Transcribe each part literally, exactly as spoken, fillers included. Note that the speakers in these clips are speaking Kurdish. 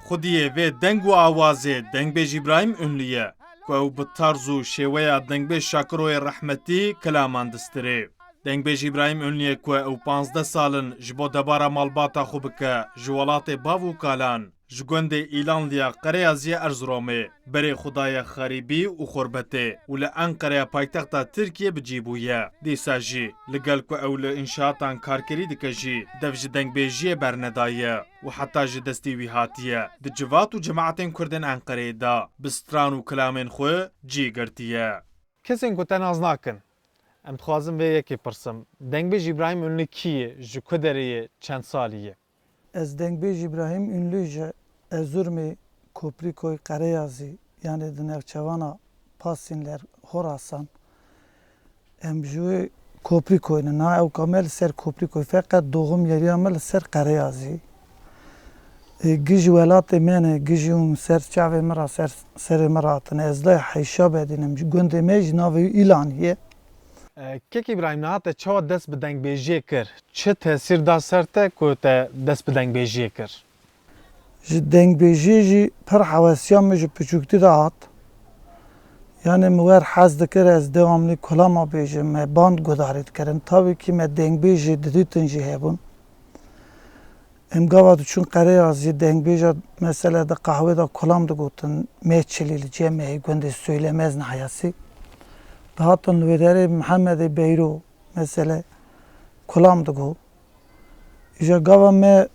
Qudiyê vê deng û awazê dengbêj Îbrahîm Ünlü ye, ku ew bi tarz û şêweya dengbêj Şakiroyê rehmetî kilaman distirê. Dengbêj Îbrahîm Ünlüyê ku ew panzdeh sal in ji bo debara malbata xwe bike ji welatê bav û kalan, ji gundê Îlanliya Qereyaziyê Erziromê, berê xwe daye xerîbî û xurbetê û li Enqereya paytexta Tirkiyê bi cî bûye. Dîsa jî li gel ku ew li înşaatan karkerî dike jî, dev ji dengbêjiyê bernedaye û heta ji destê wî hatiye, di civat û cemaetên Kurdên Enqereyê de bi stran û kilamên xwe cî girtiye. Kesên ku te nas nakin, em dixwazin vê yekê pirsim. Dengbêj Îbrahîm Ünlü kî ye, ji ku derê ye, çend salî ye? Ez dengbêj Îbrahîm Ünlü ji Erzurumê, Koprîkoy Qereyazî, yanê di navçevana Pasînler, Horasan. Em ji wê Koprîkoy ne, na ewka me li ser Koprîkoy, feqet doğum yeriya me li ser Qereyazî. E, gijî welatê me ne, gijî hûn ser çavê min re, ser serê min re hatine. Ez lay Heyşa Bedîn im, ji gundê me jî navê wî Îlanî ye. E, Kek Îbrahîm, niha te çawa dest bi dengbêjiyê kir? Çi tesîr da ser te ku te dest bi dengbêjiyê kir? Ji dengbêjiyê jî pir hewesiya min ji piçûktî de hat. Yanê min wer hez dikir ez dewamlî kulama bêjim, me band gudarî dikirin. Tabî kî me dengbêjê didîtin jî hebûn. Em gava diçûn Qereyazî, dengbêja mesele di qehwê de kulam digotin, me çilî li cem me hê gundê Söylemez Nahiyasî. Dihatin li wê derê Mihemedê Beyro mesele kulam digot. Îja gava me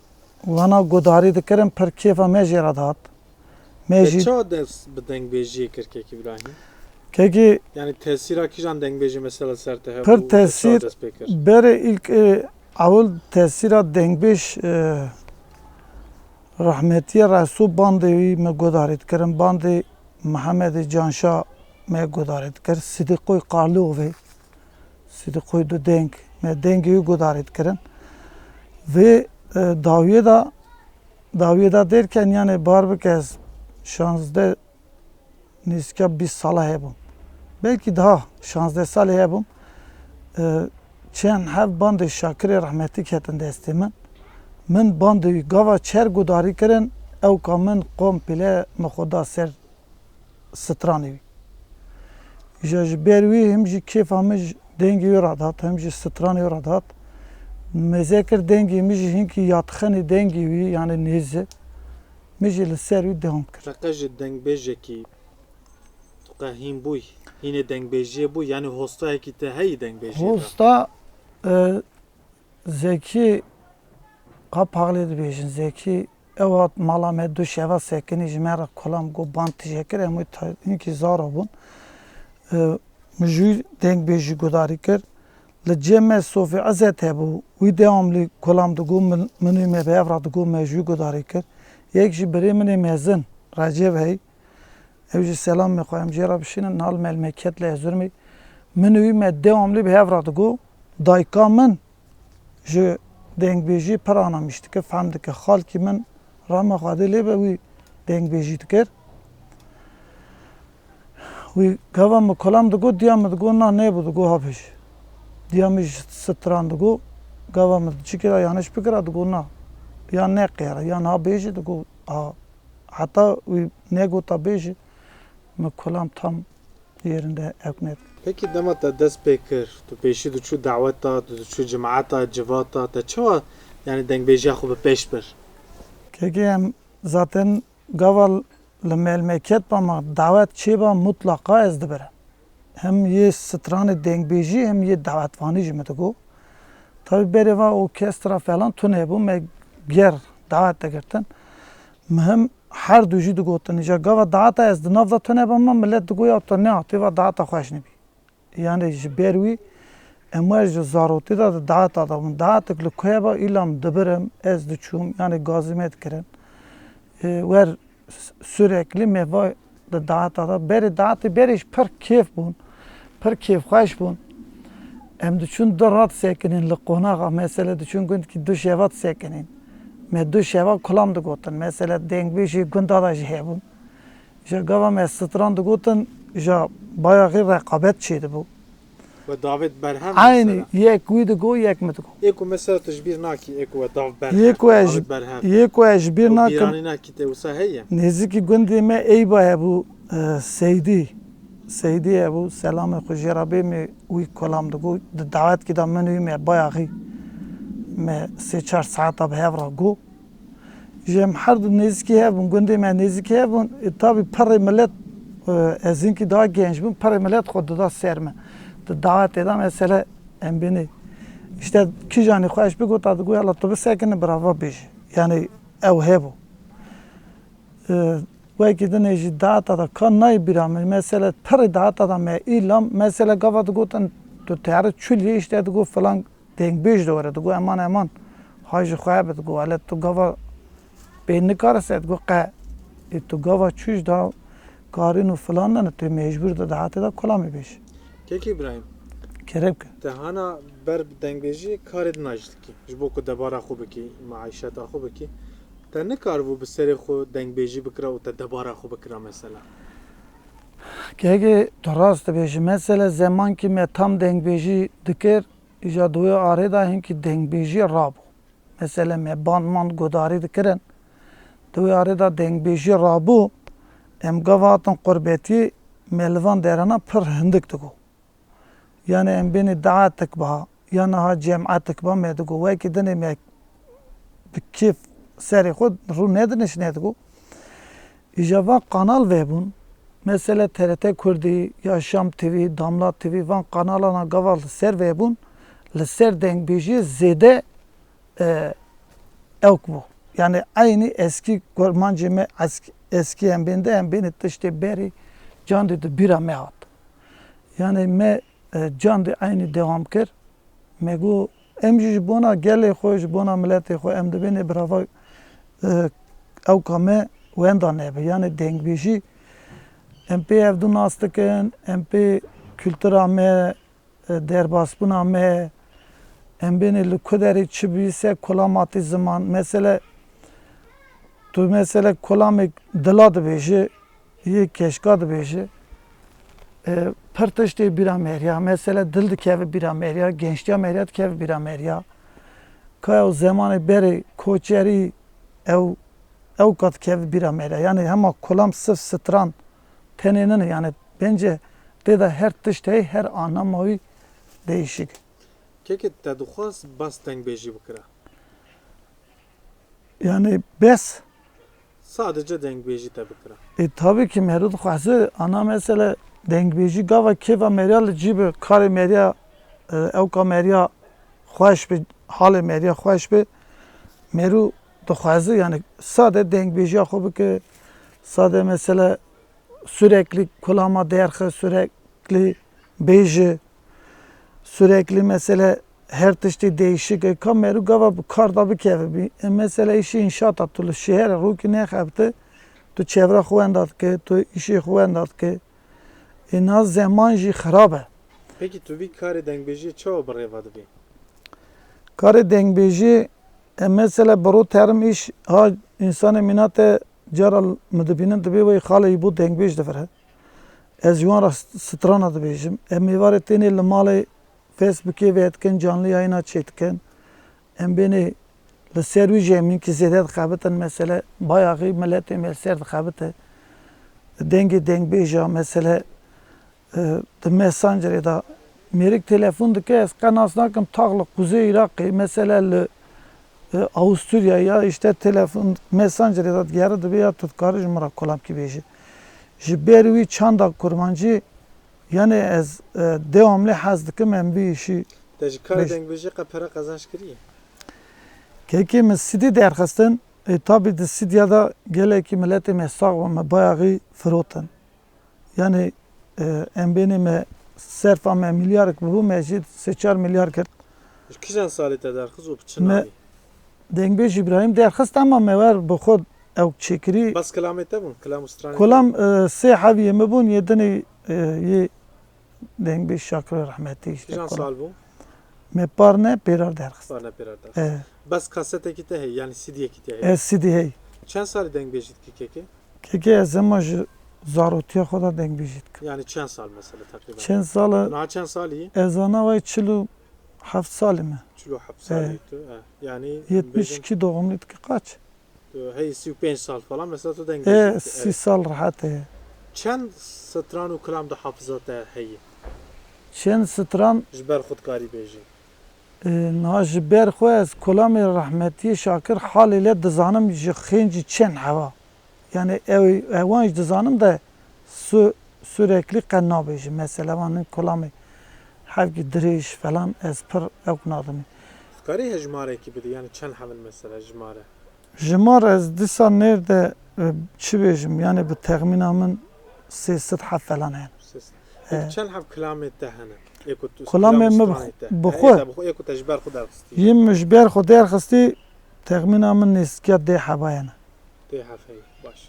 wana gudarî dikirin, pir kêfa me jê re dihat. Me Te jî çawa dest bi dengbêjiyê kir Kek Îbrahîm? Kekî Yani tesîra kîjan dengbêjê mesela ser te hebû? Pir Te çawa tesîr, dest pê kir? Berê ilk, e, ewil tesîra dengbêj, e, rahmetiyê Reso bandê wî me gudarî dikirin, bandê Mihemedê Canşa me gudarî dikir, Sidîqoy Qarlîovê. Sidîqoy du deng, me dengê wî gudarî dikirin. Vê, e, dawiyê de, dawiyê de derken, yanê bar bike ez şazdeh, nêzîka bîst sala hebûm. Belkî daha şazdeh salê hebûm. E, çend hev bandê Şakirê rehmetî ketin destê min. Min bandê wî gava çer gudarî kirin, ewka min komple min xwe da ser stranê wî. Îja ji ber wî him jî kêfa min ji dengê wî re dihat, him jî stranê wî re dihat. Mêze kir dengê min jî hinkî yatxenê dengê wî, yanî nêze. Min jî li ser wî dewam kir. Te qe ji dengbêjekî tu qe hîn bûy? Hînê dengbêjiyê bû? Yanî hostayekî te heyî dengbêjiyê de? Hosta, e, Zekî Qapaxlê dibêjin. Zekî ew hat mala me du şeva sekinî, ji me re kulam got, band tije kir, em wî ta-, hinkî zaro bûn. E, min ji wî dengbêjî gudarî kir. Li cem me Sofî Ezet hebû, wî dewamlî kulam digot, min, min wî me bi hev re digot, me ji wî gudarî kir. Yek jî birê min ê mezin, Receb hey, Ew jî selamê xwe em jê re bişînin, nal melmeket li Erzurumê. Min û wî me dewamlî bi hev re digot. Dayika min ji dengbêjiyê pir anamîş dike, fehm dike. Xalkî min rehma Xwedê lê be wî dengbêjî dikir. Wî gava min kulam digot, diya min digot, na nebû, digot, ha bêje. Diya min ji stran digot, gava min çi kira, yanlış bikira, digot, na. Ya neqiyara, ya na bêje, digot, ha. Heta wî negota bêje, min kulam tam yerinde ewk nedik. Pekî dema te dest pê kir, tu pêşî diçû daweta, tu diçû cemaeta, civata, te çawa, yanî dengbêjiya xwe bi pêş bir? Kekê em zaten gava li melmeket ba me dawet çêba mutlaqa ez dibirim. Hem yê stranê dengbêjî hem yê dawetvanî ji min digot. Tabî berê va orkestra falan tune bû, me ger dawet digirtin. Min hem her du jî digotin. Îja gava daweta ez di nav de tune bama, millet digot ya tu nehatî, va daweta xweş nebî. Yanî ji ber wî em wer ji zarotî de di daweta de bûn. Dawetek li ku heba îlam dibirim, ez diçûm, yanî gazî me dikirin. E, wer s-, sürekli me va di daweta de. Berê dawetê berê jî pir kêf bûn, pir kêfxweş bûn. Em diçûn du rat sekinîn li qonaxa, mesele diçûn gundkî du şeva disekinîn. Me du şeva kulam digotin, mesele dengbêjê gunda de jî hebûn. Ji gava me stran digotin, ji bayaxî reqabet çêdibû. We davêt berhev mesela. Eynî yek wî digo, yek min digo. Ê ku mesela tu ji bîr nakî, ê ku we dav berhev, Yê ku ez ji, davêt berhev. Yê ku ez ji bîr Ew nakim. Bîranîna kî te wisa heye? Nêzîkî gundê me Eyba hebû, e, Seydî. Seydî hebû, selamê xwe jê re bê, me wî kolam digo, di dawetkî de min wî me bayaxî me sê çar saeta bi hev re got. Ji em her du nêzîkî hev bûn, gundê me nêzîkî hev bûn. E, tabî pirê milet, e, ez hinkî daha genç bûm, pirê milet xwe dida ser me. Di dawetê de mesele em bênê. Îşte kîjanî xweş bigota, digo, "Yala tu bisekine, birava bêje." Yanî ew hebû. E, wekî dinê jî daweta de ka nayê bîra min. Mesele pirê daweta de me îlam, mesele gava digotin, "Tu têre çûliyê", îşte digo, "Filan dengbêj de were", digo, "Eman, eman, hay ji xwe be", digo, "Hele tu gava pê nikare ser", digo, "Qe, ê tu gava çû ji da karîn û filan nene, tu mecbûr de dahatê de kolamê bêj." Kek Îbrahîm, Kerem ke. Te hana ber bi dengbêjiyê karê din jî dikî, ji bo ku debara xwe bikî, meîşeta xwe bikî. Te nikaribû bi serê xwe dengbêjî bikira û te debara xwe bikira mesela? Kekê, tu rast dibêjî. Mesele zemankî me tam dengbêjî dikir, îja di wê arê de hinkî dengbêjî rabû. Mesele me band mand guhdarî dikirin. Di wê arê de dengbêjî rabû, em gava hatin qurbetiyê, me li van derana pir hindik digot. Yanî em bênê daetik biha, ya niha cematik biha me digo, wekî dinê me bi kêf serê xwe rû nedinişne digo. Îja van kanal vebûn, mesele T R T Kurdî ya Şam T V, Damla T V, van kanalana gava li ser vebûn, li ser dengbêjiyê zêde e, ewk bû. Yanî eynî eskî kurmancê me, esk-, eskî em bên de, em bênê tiştê berî candî di bîra me hat. Yanî me, e, candî eynî dewam kir. Me got, em jî ji bona gelê xwe, ji bona miletê xwe em dibênê birava, e, ewka me wenda nebe. Yanî dengbêjî em pê hevdu nas dikin, em pê kultura me, e, derbasbûna me, em bênê li ku derê çi bî, se kolam hatî ziman. Mesele, tu mesele kolamê dila dibêje, yê keşka dibêje, e, pir tiştê bîra me heriya. Mesele dil dikeve bîra me heriya, gençtiya me heriya dikeve bîra me heriya. Ka ew zemanê berê koçerî ew, ewka dikeve bîra me heriya. Yanî hema kolam sif stran tenê nine. Yanî bence tê de her tişt heye, her anama wî değişik. Kekê, te dixwast bas dengbêjî bikira? Yanî bes? Sadece dengbêjî te bikira. E, tabii ki meriv dixwaze, ana mesele dengbêjî gava kêfa meriya li cî be, karê meriya, e, ewka meriya xweş be, halê meriya xweş be, meriv dixwaze, yanî sade dengbêjiya xwe bike, sade mesele sürekli kulama derxe, sürekli bêje, sürekli mesele her tiştê değişik e. Ka meriv gava bi kar da bikeve bî. E, mesele îşê înşaata, tu li şeherê rûkî nexebite, tu çevra xwe wenda dike, tu îşê xwe wenda dike. E, na zeman jî xirab e. Pekî tu vî karê dengbêjiyê çawa bi rêva dibî? Karê dengbêjiyê, e, mesele bi ro terim îş ha, însanê mîna te cara min dibînin, dibê wey xalê î bo dengbêj divire. Ez ji wan re st-, strana dibêjim. Em êvarê tênê li malê Facebookê vê dikin, canlı yayına çêdikin. Em bênê li ser wî jî em hinkî zêde dixebitin, mesele bayaxî miletê me li ser dixebite. Dengê dengbêja, mesele, e, di Messengerê de mêrik telefon dike, ez qe nas nakim, tax li Kuzey Iraqê, mesele li, e, Avusturya ya, îşte telefon, Messengerê de digere, dibê ya tu dikarî ji min re kolamkî bêjî. Ji ber wî çanda kurmancî, yanî ez, e, dewamlî hez dikim em vî îşî. Te ji karê dengbêjê qe pere qezenc kiriye? Kekê min C D derxistin, e, tabî di C D'ya de gelekî miletê me sax bû, me bayaxî firotin. Yanî, e, em bênê me serfa me milyarek bûbû, me jî sê çar milyar kir. Ji kîjan salê te derxist û bi çi navî? Dengbêj Îbrahîm derxist, ema me wer bi xwe ew çêkirî. Bas kilamê te bûn, kilam û stranê? Kolam, e, sê heviyê me bûn, yê dinê, e, yê dengbêj Şakiro rehmetî îşte. Kîjan sal bû? Me parne pêrar derxist. Parne pêrar derxist. E. Bas kasetekî te heye, yanî C D'yekî te heye? E, C D hey. Çend salî dengbêjî dikî kekê? Kekê ez hema ji Zarotiya xwe de dengbêjî dikim. Yani çend sal mesela takriben? Çend sal e? Niha çend salî? Ez ana vay çil û heft salî me. Çil û heft salî Evet. tu, e. Yani Yetmiş iki doğumlu ki kaç? Tu hey sî û pênc sal falan mesela tu dengbêjî E, dikî. sî Evet. sal rahat e. Çend stran û kilam di hafiza te heye? Çend stran? Ji ber xwe dikarî bêjî. E, niha ji ber xwe ez kolamê rehmetiyê Şakir halê le dizanim ji xêncî çend heva. Yani ew, ewan jî dizanim de su-, sürekli qe nabêjim. Mesela van kolamê hevkî dirêj falan ez pir ew nadimî. Dikarî hejmarekî bidî, yani çend hevin mesela jimare? Jimar ez dîsa nêrde, e, çi bêjim, yani bi texmîna min sê sed heb falan hene. Sê sed. He. Peki çend heb kilamê te hene? Ê ku tu Kilamê kilamê min stranê te. bi xwe. He, te bi xwe, ê ku te ji ber xwe derxistî. Yê min ji ber xwe derxistî, texmîna min nêzîkiya deh heba hene. Deh heb heye, baş.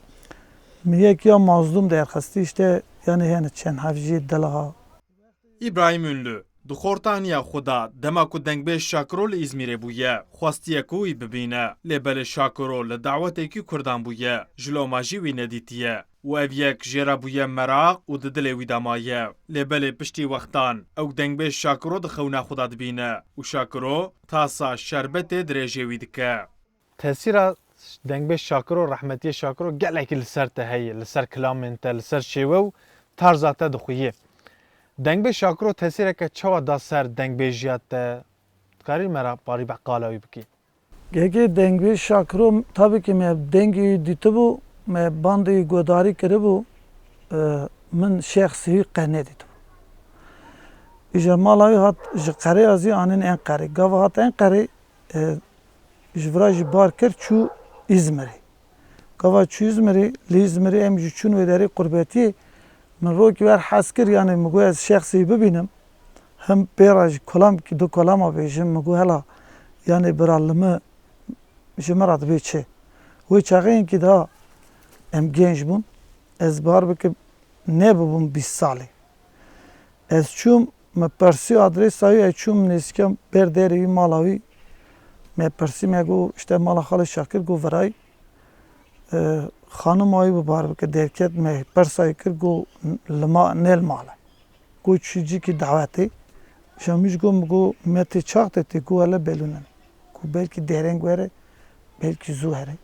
Min yek ya mazlûm derxistî, işte, yani hene çend heb jî delaha. Îbrahîm Ünlü, di xortaniya xwe de dema ku dengbêj Şakiro li Îzmîrê bûye, xwestiye ku wî bibîne. Lê belê Şakiro li dawetekî Kurdan bûye, ji loma jî wî nedîtiye û ev yek jê re bûye meraq û di dilê wî de maye. Lê belê piştî wextan ew dengbêj Şakiro di xewna xwe de dibîne û Şakiro tasa şerbetê dirêjê wî dike. Tesîra dengbêj Şakiro, rehmetiyê Şakiro gelekî li ser te heye, li ser kilamên te, li ser şêwe û tarza te dixuye. Dengbêj Şakiro tesîreke çawa da ser dengbêjiya te? Dikarî me re parî be qala wî bikî? Gegê dengbêj Şakiro, tabii ki me dengê wî dîtibû, me bandê wî godarî kiribû, e, min şexsî wî qe nedîtibû. Îja mala wî hat ji Qereya zî anin Enqerê. Gava hat Enqerê, e, ji vira jî bar kir çû Îzmirê. Gava çû Îzmirê, li Îzmirê em jî çûn wê derê qurbetiyê. Min rokî wer hez kir, yani min got ez şexsî bibînim. Him pê re ji kolam, du kolama bêjim, min got hela, yani bira li min ji min re dibê çi? Wê çaxê hinkî daha em genc bûn. Ez bar bikim nebibûm bîst salî. Ez çûm, me pirsî adresa wî, ez çûm nêzîkiya ber derê wî, mala wî. Me pirsî, me got, işte mala Xalê Şakir, got virayî. E, xanima wî bi bar bike derket, me pirsa wî kir, got li ma-, ne li mal e. Got çi cîkî dawetê. Îja min jî got, min got me tê çax tê, tê got hele belû nene. Ku belkî dereng were, belkî zû here.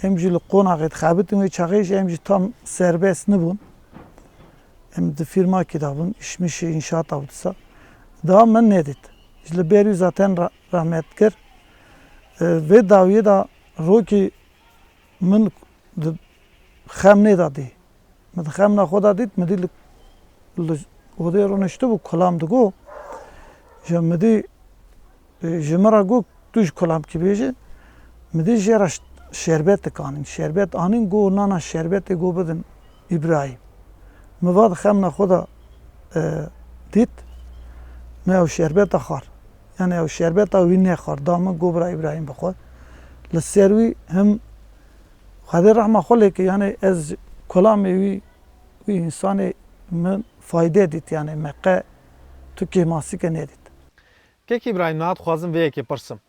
Em jî li qonaxê dixebitin, wê çaxê jî em jî tam serbest nibûn. Em di fîrmakî de bûn, îşmişê înşaata û disa. Daha min nedît. Ji li ber wî zaten ra-, rahmet kir. E, vê dawiyê de rokî min di xem nêda dî. Min di xemna xwe de dît, min dî li, li odê rûniştibû, kulam digo. Ji min dî, e, ji min re got, tu ji kulam kî bêje? Min dî jê re ş-, şerbet dikanîn. Şerbet anîn, got, nana şerbetê got bidin Îbrahîm. Min va di xemna xwe de, e, dît, min ew şerbeta xwar. Yani ew şerbeta wî nexwar. Da min got bira Îbrahîm bixwe. Li ser wî him Xwedê rehma xwe lê ke, yani ez kulamê wî, wî însanê min fayde dît, yani me qe tu kêmasîke nedît. Kek Îbrahîm, niha dixwazim vê yekê pirsim.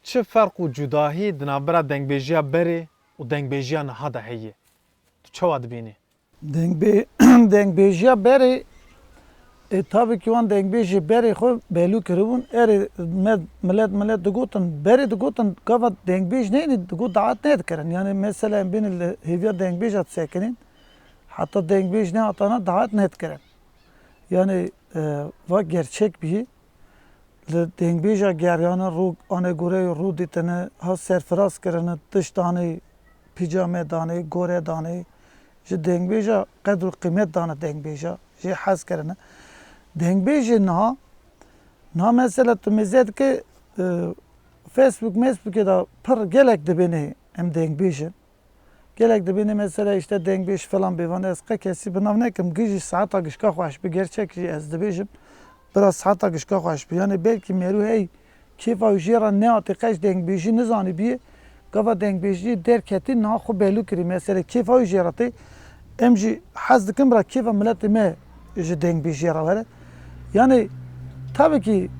Çi ferq û cudahî di navbera dengbêjiya berê û dengbêjiya niha de heye? Tu çawa dibînî? Dengbê-, dengbêjiya berê, e, tabii ki wan dengbêjê berê xwe belû kiribûn. Erê me, millet, millet digotin, berê digotin, gava dengbêj neyni, digot daet nedikirin. Yani mesela em bêne li hêviya dengbêja disekinîn, heta dengbêj nehatana daet nedikirin. Yani, e, va gerçek bî. Li dengbêja geryanin rû, anegoreyê rû dîtine, ha serfiraz kirine, tişt danê, pîcame danê, gore danê. Ji dengbêja qedr û qîmet dane dengbêja, jê hez kirine. Dengbêjê niha, niha mesela tu mêze dike, e, Facebook, Facebookê de pir gelek dibêne em dengbêj in. Gelek dibêne mesela işte dengbêj falan bêvan, ez qe kesî bi nav nekim, gijî saeta gişka xweş bi, gerçek jî ez dibêjim, biraz saeta gişka xweş bi. Yani belkî merû hey kêfa wî jê re nehatê, qe ji dengbêjî nizanî bîye, gava dengbêjî derketî niha xwe belû kirî. Mesela kêfa wî jê re tê, em jî hez dikin bira kêfa miletê me ji dengbêjiyê re were. Yani tabii ki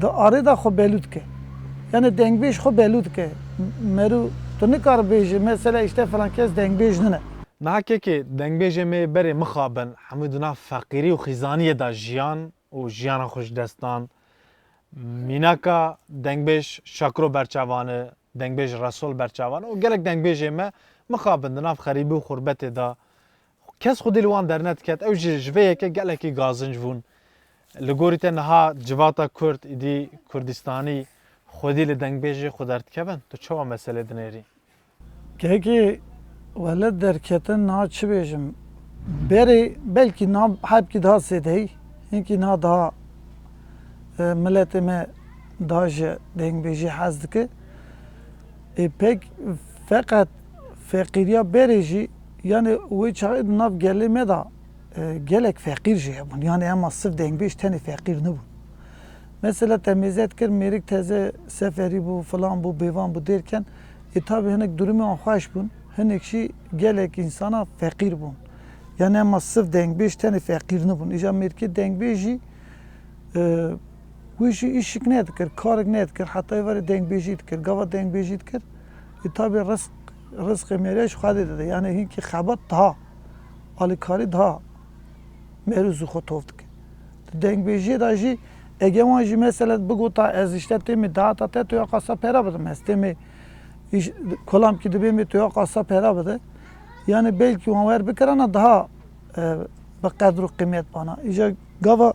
di arê de xwe belû dike. Yani dengbêj xwe belû dike. Merû tu nikare bêjî mesela işte filan kes dengbêj nine. Niha kekê dengbêjê me berê mixabin, hemû di nav feqîrî û xîzaniyê de jiyan û jiyana xwe ji dest dan. Mînaka dengbêj Şakiro berçavan e, dengbêj Resol berçavan e û gelek dengbêjê me mixabin di nav xerîbî û xurbetê de. Kes xwedî li wan dernediket, ew jî ji vê yekê gelekî gazinc bûn. Li gorî te niha civata Kurd, îdî Kurdistanî xwedî li dengbêjê xwe derdikevin? Tu çawa meselê dinêrî? Kekê, wele derketin niha çi bêjim? Berê belkî niha hebkî daha zêdeyî, hinkî niha daha, e, miletê me daha ji dengbêjî hez dike. Ê pek feqet feqîriya berê jî, yani wê çaxê di nav gelê me de, e, gelek feqîr jî hebûn. Yani ema sif dengbêj tenê feqîr nebûn. Mesela te mêze dikir, mêrik teze seferî bû, filan bû, bêvan bû, derken, ê tabî hinek durumê wan xweş bûn, hinek jî gelek însana feqîr bûn. Yani ema sif dengbêj tenê feqîr nebûn. Îja mêrikê dengbêj jî, e, wî jî îşik nedikir, karik nedikir, heta êvarê dengbêjî dikir. Gava dengbêjî dikir, ê tabî rizq, rizqê mêrê ji Xwedê dide. Yani hinkî xebat daha, alîkarî daha merûzû xwe tov dike. Di dengbêjiyê de jî, ege wan jî mesela bigota, ez îşte têmê dahata te, tu ya qasa pera bidim, ez têmê îş-, kolamkî dibêmê, tu ya qasa pera bide. Yani belkî wan wer bikirana daha, e, bi qedr û qîmet bana. Îja gava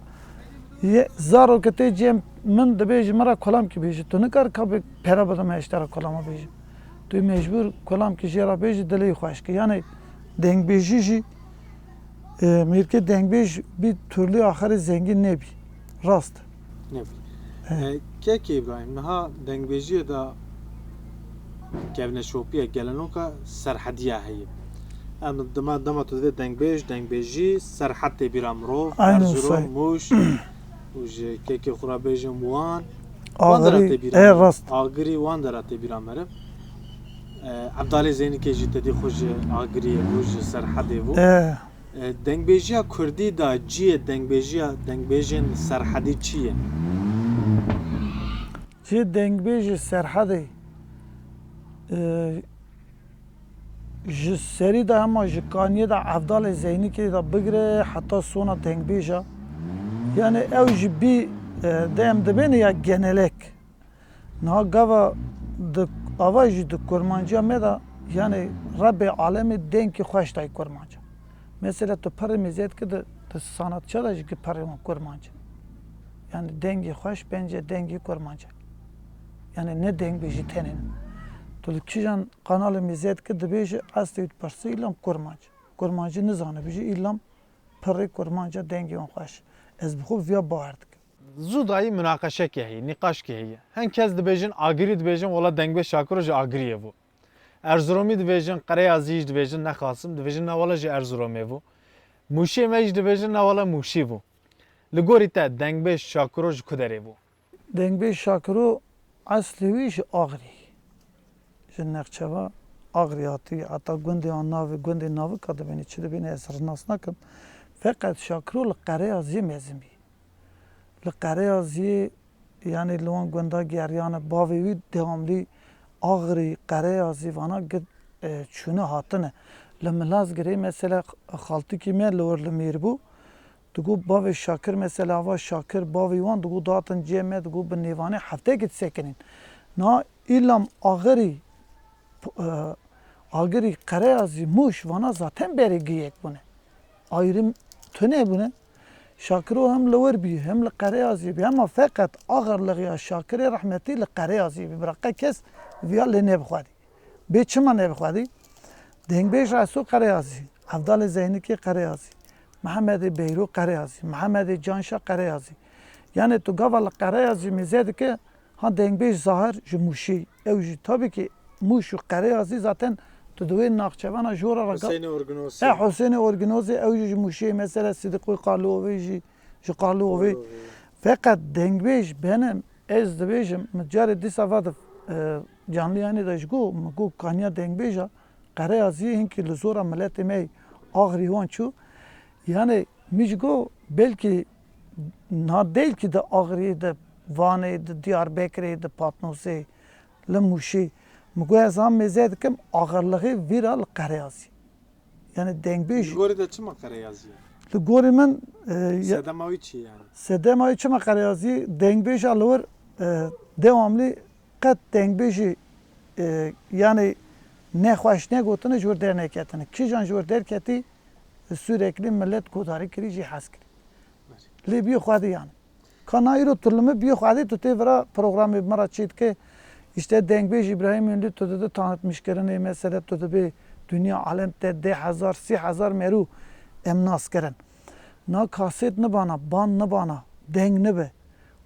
ye, zaro ke tê cem min dibêji, min re kolamkî bêji, tu nikar ka bi pera bidim, ez ji te re kolama bêjim. Tu mecbûr kolamkî jê re bêjî, dilê wî xweş ki. Yani dengbêjî jî, e, mêrkê dengbêj bî turlî axirê zengîn nebî. Rast. Nebî. He. E, Kekê Îbrahîm, niha dengbêjiyê de kevneşopiyek, gelenoka serhediya heye. Em dima, dema tu divê dengbêj, dengbêjî, serhed tê bîra mirov, Aynen Erzurum, say. Mûş, û ji kekê xwe re bêjim Wan. Wan dera Agirî, tê bîra e, me. Rast. Agirî wan dera tê bîra me re. E, Evdalê Zeynikê jî tedî xwe ji Agiriyê bû, ji Serhedê bû. E. E, dengbêjiya kurdî de cihê dengbêjiya, dengbêjên Serhedî çi ye? Cihê dengbêjê Serhedê, e, ji serî de hema ji kaniyê de Evdalê Zeynikê de bigire heta sona dengbêja. Yani ew ji bî, e, de em dibêne ya genelek. Niha gava di ava jî di kurmanciya me de, yani Rebbê alemê dengê xweş dayê kurmanca. Mesela tu pirê mêziyet ki di, di sanatçiya de jî ki pirê wan kurmanc e. Yani dengê xweş bence dengê kurmanca. Yani ne dengbêjî tenê ne. Tu li kîjan kanalê mêziyet ki dibêji eslê wî dipirsî îlam kurmanc. Kurmancî nizane bijî îlam pirê kurmanca dengê wan xweş. Ez bi xwe viya bawer dikim. Zû dayî munaqeşekê heye, nîqaşkê heye. Hin kes dibêjin Agirî, dibêjin wela dengbêj Şakiro ji Agiriyê bû. Erzuromî dibêjin, Qereyazî jî dibêjin, ne Qasim, dibêjin ne wela ji Erzuromê bû. Mûşiyê me jî dibêjin ne wela Mûşî bû. Li gorî te dengbêj Şakiro ji ku derê bû? Dengbêj Şakiro eslê wî ji Agirî. Ji Nexçeva Agirî hatî, heta gundê an navê gundê Navika dibêne, çi dibêne ez nas nakim. Feqet Şakiro li Qereyaziyê mezin bî. Li Qereyaziyê, yanî li wan gunda geriyane, bavê wî dewamlî Agirî, Qereyazî vana gid, e, çûne hatine. Li Milazgirê mesela xaltikî me li wir li mîr bû. Digot bavê Şakir mesela ava Şakir bavê wan digot datin cê me, digot bi nêvanê hefteyekê disekinîn. Na îlam Agirî, p-, e, Agirî, Qereyazî, Mûş vana zaten berê giyek bûne. Ayrım tune bûne. Şakiro hem li wir bî, hem li Qereyazî bî. Hema feqet axirlixiya Şakirê rehmetî li Qereyazî bî. Bira qe kes viya lê nebixwedî. Bê çima nebixwedî? Dengbêj Reso Qereyazî, Evdalê Zeynikê Qereyazî, Mihemedê Beyro Qereyazî, Mihemedê Canşa Qereyazî. Yani tu gava li Qereyazî mêze dike, ha dengbêj Zahir ji Mûşê. Ew jî tabii ki Mûş û Qereyazî zaten tu di wê naxçevana jora re ga-, Hüseyin Orginosi. He, Hüseyin Orginosi, ew jî ji Mûşê. Mesela Sidiqoy Karlıovê jî ji Karlıovê. Karlıovê. Feqet dengbêj benim, ez dibêjim, min carê dîsa va di, e, canlı yayınê de ji go, min go kaniya dengbêja Qereyaziyê hinkî li zora miletê me Axirî wan çû. Yani min ji go belkî na değil ki di Axiriyê, di Vanê, di Diyarbekirê, di Patnosê, li Mûşê. Min go ez ham mêze dikim, axirlixê vîra li Qereyazî. Yani dengbêj. Li gorî de çima qereyazî ye? Li gorî min e, sedema wî çi ye yani? Sedema wî çima qereyazî, dengbêja li wir e, dewamlî qet dengbêjî e, yani nexweş negotine ji wir derneketine. Kîjan ji wir derketî, sürekli millet godarî kirî, jî hez kirî. Lê bî xwedî yani. Ka na îro tu li min bî xwedî, tu tê vira programê min re çê dike. Îşte dengbêj Îbrahîm Ünlü tu didi tanitmişkirinê, mesele tu dibê dinya alem te deh hezar, sî hezar merû em nas kirin. Na kasêt nibana, band nibana, deng nibe,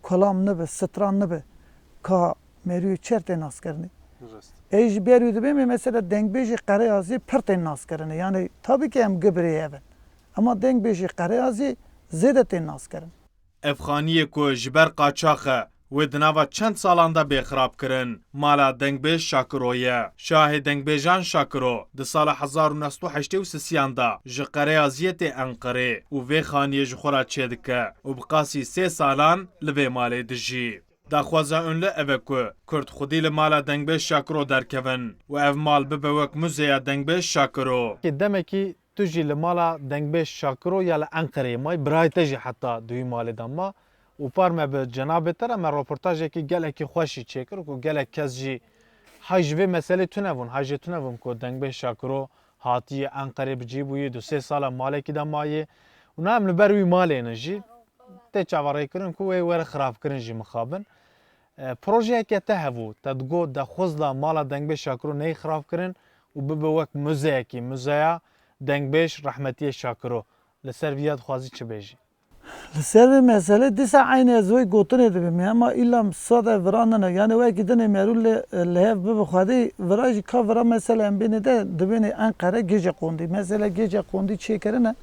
kulam nibe, stran nibe. Ka merûyê çer tê nas kirinê? Rast. Ey ji ber wî dibê me mesela dengbêjê qereyazî pir tên nas kirinê. Yani tabî ki em gibirê hev in. Ema dengbêjê qereyazî zêde tên nas kirin. Ev xaniyê ku ji ber qaçax e, wê di nava çend salan de bê xirabkirin, mala dengbêj Şakiro ye. Şahê dengbêjan Şakiro di sala hezar û neh sed û heştê û sisiyan de ji Qereyaziyê tê Enqerê û vê xaniyê ji xwe re çêdike û bi qasî sê salan li vê malê dijî. Daxwaza Ünlü ev e ku Kurd xwedî li mala dengbêj Şakiro derkevin û ev mal bibe wek muzeya dengbêj Şakiro. Demekî Tu jî li mala dengbêj Şakiro ya li Enqereyê may, birayê te jî heta di wî malê de ma û par me bi cenabê te re me roportajekî gelekî xweş jî çêkir ku gelek kes jî hay ji vê meselê tunebûn, hay jê tunebûn ku dengbêj Şakiro hatiye Enqerê bi cî bûyî, du sê sala malekî de maye û niha em li ber wî malê ne jî tê çaverêkirin ku wê were xirabkirin jî mixabin. E, projeyeke te hebû, te digot de xwezda mala dengbêj Şakiro neyê xirabkirin û bibe wek muzeyekî, muzeya dengbêj rehmetiyê Şakiro. Li ser vî ya dixwazî çi bêjî? Li ser vê meselê dîsa eynî ez wê gotinê dibim. Hema îlla sade vira nine. Yani wekî dinê merû li, li hev bibe xwedî vira jî ka vira mesela em bênê de dibênê Enqere gêje qondî. Mesela gêje qondî çêkirine.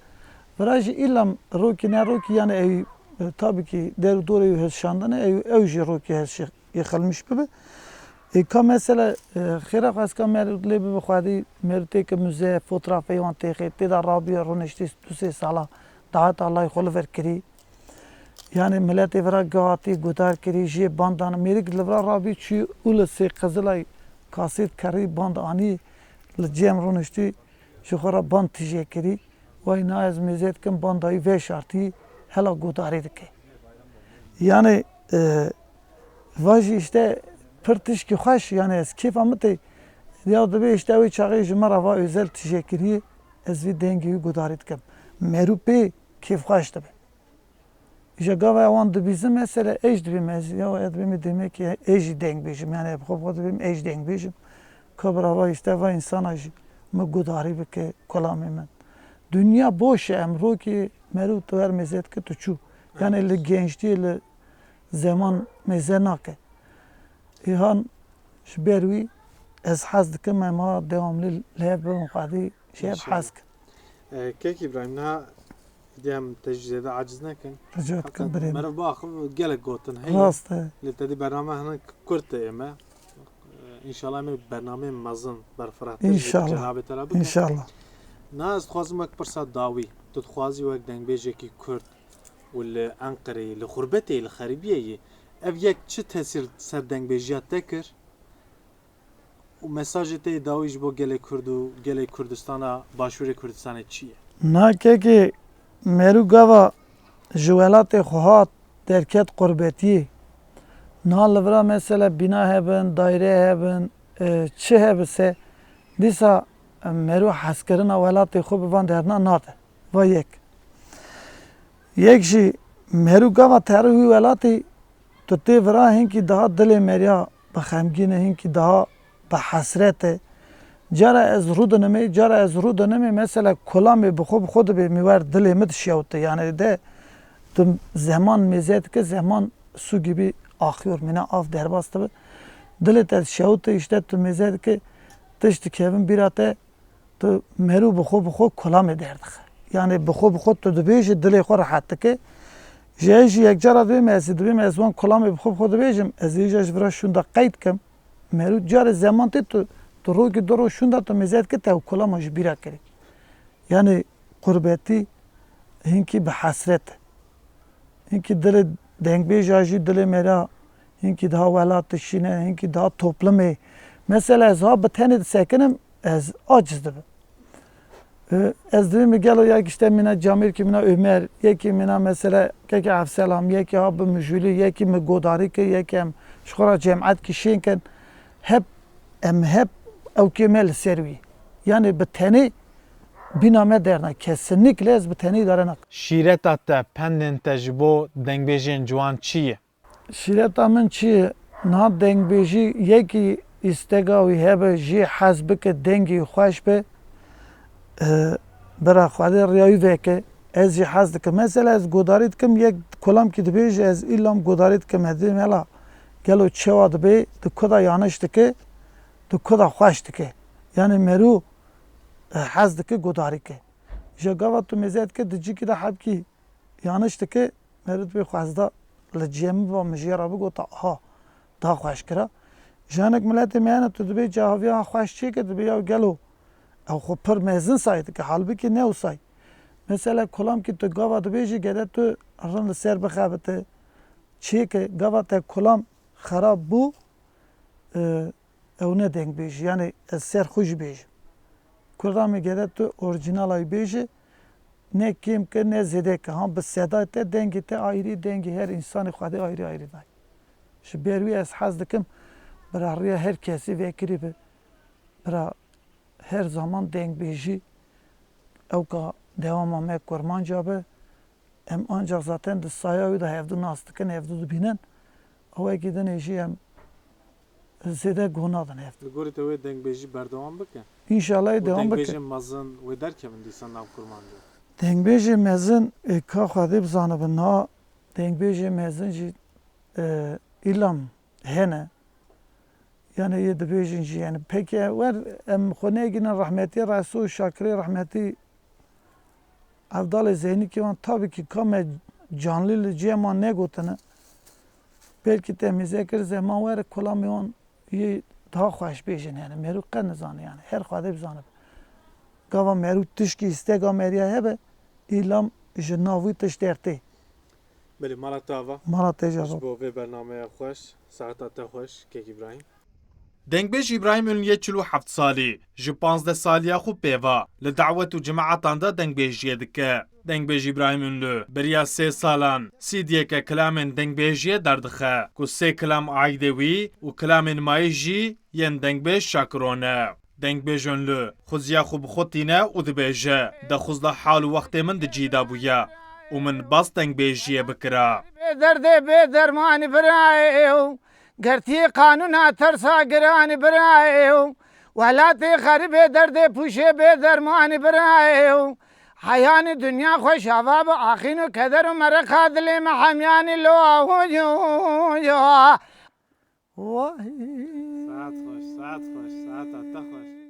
Vira jî îlla rokî ne rokî yani ew, e, tabî kî der û dorê wî hilşandine, ew, ew jî rokî hilşi-, yê xilmiş bibe. Ê ka mesela, e, xêra xwe ez ka merû lê bibe xwedî, merû tê ki muze, fotrafeyê wan têxê, tê de rabiye rûniştî du sê sala, daet Allahê xwe li vir kirî. Yani miletê vira gihatî, gudar kirî, jê band dane. Mêrik li vira rabî çû û li sê qizilay kasêt kerî band anî, li cem rûniştî, ji xwe re band tije kirî. Way na ez mêze dikim, banda wî veşartî, hela gudarî dike. Yani, e, va jî işte pir tişkî xweş, yani ez kêfa min tê. Ya dibê işte ew çaxê ji min re va Özel tije kiriye, ez vî dengê wî gudarî dikim. Merû pê kêfxweş dibe. Îja gava wan dibîzim mesela, ez dibêm ez, ya ez dibêm demekî ez jî deng bêjim, yani bi xwe bi xwe dibêm ez jî deng bêjim. Ka birava işte va însana jî min gudarî bike, kulamê min. Dinya boş e, emrokî merû tu her mêze dike tu çû. Yani li gençtiyê, li zeman mêze nake. Îhan ji ber wî ez hez dikim em ha dewamlî li hev bibin xwedî. Şêr Hesk. Kek Îbrahîm, niha diyem te jî zêde aciz nekin. Rica dikim birê min. Meriv biaxiv gelek gotin heye. Rast e. Lê te dî bername hinek kurt tê ême. Înşallah em ê bernameyên mezin berfirehtir jî bi cenabê te re bikin. Înşallah. Niha ez dixwazim wek pirsa dawî. Tu dixwazî wek dengbêjekî kurd û li Enqereyê, li xurbetê yî, li xerîbiyê yî. Ev yek çi tesîr ser dengbêjiya te kir? Û mesajê te yê dawî ji bo gelê Kurd û gelê Kurdistana Başûrê Kurdistanê çi ye? Na kekê, merû gava ji welatê xwe hat derket qurbetiyê. Na li vira mesela bîna hebin, dayre hebin, e, çi hebise, dîsa, e, merû hezkirina welatê xwe bi van derna nade. Va yek. Yek jî merû gava terû wî welatî, tu tê vira hinkî daha dilê meriya bi xemgîn e, hinkî daha bi hesret e. Cara ez rûdinimê, cara ez rûdinimê, mesela kulamê bi xwe bi xwe dibê, mi wer dilê min dişewite. Yani de tu zeman mêze dike, zeman su gibi akıyor, mine av derbas dibe. Dilê te dişewite, işte tu mêze dike, tişt dikevin bîra te, tu merû bi xwe bi xwe kulamê derdixe. Yani bi xwe bi xwe tu dibêjî, dilê xwe rehet dike. Ji ez jî yek cara dibêm ez, dibêm ez wan kulamê bi xwe bi xwe dibêjim, ez ê îja ji vira şûnda qeyd kim. Merû carê zeman tê tu, tu rokî du roj şûnda tu mêze dike te ew kulama ji bîra kirî. Yani qurbetî hinkî bi hesret e. Hinkî dilê dengbêja jî dilê me ra hinkî daha welat dişîne, hinkî daha toplumê. Mesela ez ha bi tenê disekinim, ez aciz dibim. E, ez dibêm gelo yek işte mîna camêrkî mîna Ömer, yekî mîna mesela kekê Evselam, yekî ha bi mijûlî, yekî min godarî kir, yekî em ji xwe re cemaetkî şên kin. Hep, em hep ewkê me li ser wî. Yani bi tenê bîna me derna. Kesinlikle ez bi tenê îdare nakim. Şîreta te, pendên te ji bo dengbêjên ciwan çi ye? Şîreta min çi ye? Niha dengbêjî yekî îstega wî hebe, jê hez bike, dengê wî xweş be, e, bira Xwedê riya wî veke, ez jî hez dikim. Mesela ez godarî dikim, yek kolamkî dibêje, ez îlam godarî dikim, ez dibêm hela gelo çewa dibê, di ku da yanlış dike, di ku da xweş dike. Yani merû, e, hez dike godarî ke. Ji gava tu mêze dike, di cîkî de hebkî yanlış dike, merû dibê xwezda li cihê min biba, min jê re bigota, aha, da xweş kira. Ji hinek miletê me hene, tu dibê cahaviya xweş çêke, dibê ya gelo ew xwe pir mezin say dike, halbikî ne wisa ye. Mesela kulamkî tu gava dibêjî, gede tu rin li ser bixebite, çêke, gava te kulam xerab bû, e, ew ne dengbêjî, yani ez ser xwe jî bêjim. Kurda me gere tu orîjinala wî bêje, ne kêm ke, ne zêde ke. Ha bi sedayê te, dengê te ayrî, dengê her însanê Xwedê ayrî ayrî dayî. Ji ber wî ez hez dikim, bira riya her kesî vekirî be. Bira her zaman dengbêjî, ewka dewama me kurmanca be. Em ancak zaten di saya wî de hevdu nas dikin, hevdu dibînin. Ewekî dinê jî em zêde guh nadin hev. Li gorî te wê dengbêjî berdewam bike? Înşallah û dewam bike. Dengbêjên mezin wê derkevin dîsa nav kurmanca? Dengbêjê mezin, ê, ka Xwedê bizanibe, niha dengbêjê mezin jî, e, îlam hene. Yani yê dibêjin jî, yani pekî wer em xwe negînin rehmetî Resul Şakirê rehmetî Evdalê Zeynîkî wan tabii ki ka me canlî li cihê wan negotine. Belkî te mêze kir zeman were kulamê wan yê daha xweş bêjin yani. Merû qe nizane yani. Her Xwedê bizane. Gava merû tişkî îstega meriya hebe, îlam ji nav wî tişt dertê. Belê, mala te ava. Mala te jî ava. Ji bo vê bernameya xweş, saeta te xweş, Kek Îbrahîm. Dengbêj Îbrahîm Ünlü yê çil û heft salî, ji panzdeh saliya xwe pê ve li dawet û cemaetan de dengbêjiyê dike. Dengbêj Îbrahîm Ünlü beriya sê salan sîdiyeke kilamên dengbêjiyê derdixe, ku sê kilam aîdê wî û kilamên mayî jî yên dengbêj Şakiro ne. Dengbêj Ünlü xuziya xwe bi xwe tîne û dibêje, De xwizda hal û wextê min di cî de bûye û min bas dengbêjiyê bikira. Bê derdê bê dermanî birayê û gertiyê qanûna tersa giranî birayê û welatê xerîbê derdê pûşê bê dermanî birayê û heyanî dinya xweş ava bi axîn û keder û mereqa dilê me hemyanî lo. Vay. Saet xweş, saet xweş, saeta te xweş.